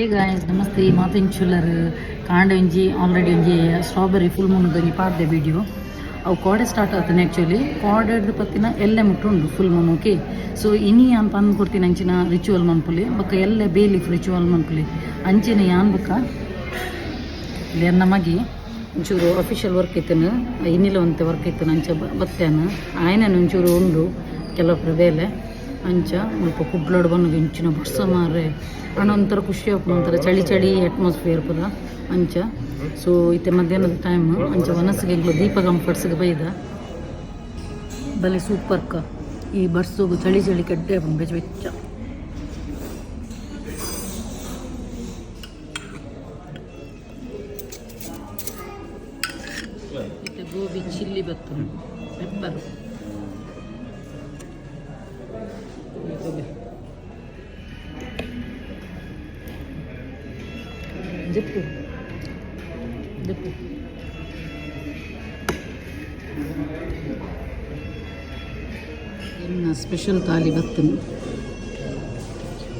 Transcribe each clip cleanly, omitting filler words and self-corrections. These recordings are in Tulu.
Hey guys, namaste. ಮಾತೆಂಚುಲ್ಲರ್ ಕಾಂಡೆ ಒಂಜಿ ಆಲ್ರೆಡಿ ಒಂಜಿ strawberry full Moon ಒಂಜಿ ಪಾಡ್ದೆ ವಿಡಿಯೋ. ಅವು ಕೋಡೆ ಸ್ಟಾರ್ಟ್ ಆತನೆ. ಆ್ಯಕ್ಚುಲಿ ಕೋಡೆಡ್ದು ಪತ್ತಿನ ಎಲ್ಲೆ ಮುಟ್ಟು ಉಂಡು full Moon. Okay, so ಇನಿ ಯಾನ್ ಪಂದ್ ಕೊಡ್ತೀನಿ ಅಂಚಿನ ರಿಚುವಲ್ ಮನ್ಪುಲಿ ಬೊಕ್ಕ ಎಲ್ಲೆ ಬೇಲೀಫ್ ರಿಚುವಲ್ ಮನ್ಪುಲಿ. ಅಂಚಿನ ಯಾನ್ ಬೊಕ್ಕ ಎನ್ನ ಮಗಿ ಒಂಚೂರು ಅಫಿಷಿಯಲ್ ವರ್ಕ್ ಇತ್ತನು, ಇನ್ನಿಲ್ಲ ಒಂತೆ ವರ್ಕ್ ಇತ್ತನು. ಅಂಚ ಬತ್ತೇನು ಆಯ್ನ ಒಂಚೂರು ಉಂಡು ಕೆಲವೊಬ್ಬರ ಬೇಲೆ. ಅಂಚ ಮುಲ್ಪ ಕುಡ್ಲಡ್ ಬನ್ನಗ ಇಂಚಿನ ಬರ್ಸ ಮಾರ್ರೆ ಅಣ್ಣ, ಒಂಥರ ಖುಷಿ ಆಪುಂಡು, ಒಂಥರ ಚಳಿ ಚಳಿ ಅಟ್ಮಾಸ್ಫಿಯರ್ ಪೂರ ಅಂಚ. ಸೊ ಇತ್ತೆ ಮಧ್ಯಾಹ್ನದ ಟೈಮ್. ಅಂಚ ವನಸ್ಸಿಗೆ ಎಂಕ್ಲು ದೀಪ ಕಂಫರ್ಟ್ಸ್ಗೆ ಬೈದ. ಬಲೆ ಸೂಪರ್ ಕ ಈ ಬರ್ಸೋಗು ಚಳಿ ಚಳಿ ಕಡ್ಡೆ ಆಪುಂಡು, ಬೆಚ್ಚ ಬೆಚ್ಚ. ಇತ್ತೆ ಗೋಬಿ ಚಿಲ್ಲಿ ಬತ್ತುಂಡು, ಪೆಪ್ಪರ್ ಗೋಬಿ. ಜಪ್ಪು ಜಪ್ಪು. ಎನ್ನ ಸ್ಪೆಷಲ್ ತಾಲಿ ಬತ್ತುಂಡು.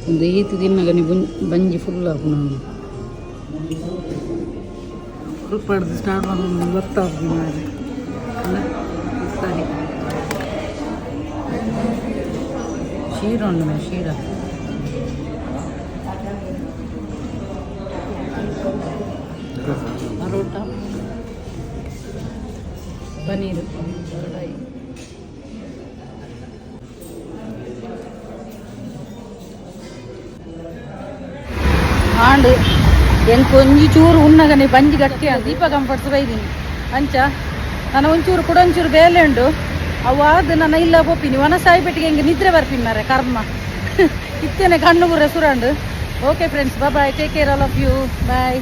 ಒಂದು ಈತ್ ತಿನ್ನಗನೆ ಬಂಜಿ ಫುಲ್ ಆಪುಂಡು. ಪಡ್ದು ಸ್ಟಾರ್ಟ್ ಮಾಡೋದು ಗೊತ್ತಾಗ್ತದೆ ಮಾರ್ರೆ. ಅಲ್ಲ, ಸರಿ, ಶೀರ ಉಂಡು ಮೇ ಶೀರ. ಪರೋಟ, ಪನೀರ್ ಕಡಾಯಿ. ಆಂಡ್ ಎಂಕ್ ಒಂಜಿ ಚೂರು ಉನ್ನಗನೆ ಬಂಜಿ ಗಟ್ಟಿ. ದೀಪ ಕಂಫರ್ಟ್ಸ್ ಬೈದಿನಿ. ಅಂಚ ನನ್ನ ಒಂಚೂರು ಕೂಡ ಒಂಚೂರು ಬೇಲೆ ಉಂಡು. ಅವು ಆದ್ ನನ್ನ ಇಲ್ಲ ಪೋಪಿನಿ. ವನಸಾಯಿ ಪೆಟ್ಟಿಗೆ ಹೆಂಗೆ ನಿದ್ರೆ ಬರ್ಪಿನಿ ಮಾರೆ, ಕರ್ಮ. ಇತ್ತೇನೆ ಕಣ್ಣು ಪೂರ ಸುರಂಡು. Okay friends, bye, take care all of you, bye.